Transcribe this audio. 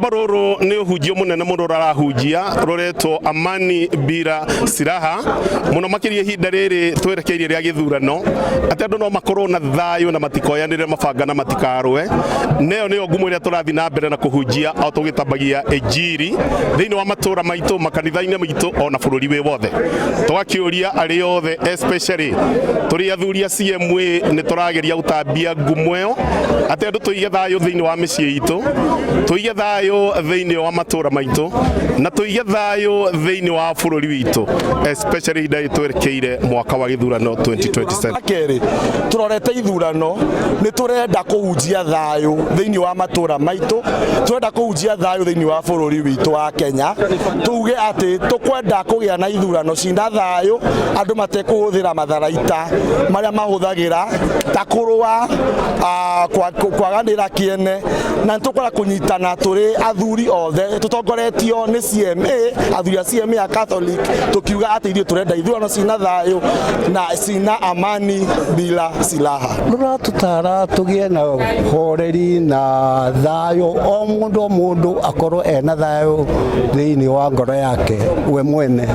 Rwĩmbo rũrũ nĩ ũhunjio mũnene mũno rũrahunjia, rũretwo "Amani Bila Silaha", mũno makĩria ihinda rĩrĩ twerekeirie rĩa gĩthurano, atĩ andũ no makorwo na thayũ na matikoyanĩre mabanga na matikarũe. Neyo nĩyo ngumo ĩrĩa tũrathiĩ na mbere na kũhunjia o tũgĩtambagia injiri thĩinĩ wa matũra maitũ, makanitha-inĩ maitũ, ona bũrũri wĩ wothe. Tũgakĩũria arĩa othe, especially tũrĩ athuri a CMA, nĩ tũrageria gũtambia ngumo ĩyo atĩ andũ tũige thayũ thĩinĩ wa mĩciĩ itũ, tũige thayũ thĩinĩ wa matũra maitũ, na tũige thayũ thĩinĩ wa bũrũri witũ, especially ihinda rĩrĩ twerekeire mwaka wa gĩthurano 2027. Kerĩ, tũrorete ithurano, nĩ tũrenda kũhunjia thayũ thĩinĩ wa matũra maitũ, tũrenda kũhunjia thayũ thĩinĩ wa bũrũri witũ wa Kenya. Tuge atĩ tũkwenda kũgĩa na ithurano cina thayũ, andũ matekũhũthĩra matharaita marĩa mahũthagĩra ta kũrũa, kwaganĩra kĩene. Na nĩ tũkwenda kũnyitana tũrĩ athuri othe tũtongoretio nĩ CMA, athuri a CMA a Catholic, tũkiuga atĩ ithuĩ tũrenda ithurano cina thayũ na cina amani bila silaha. Rũratũtara tũgĩe na horeri na thayũ, o mũndũ o mũndũ akorwo ena thayũ thĩinĩ wa ngoro yake we mwene.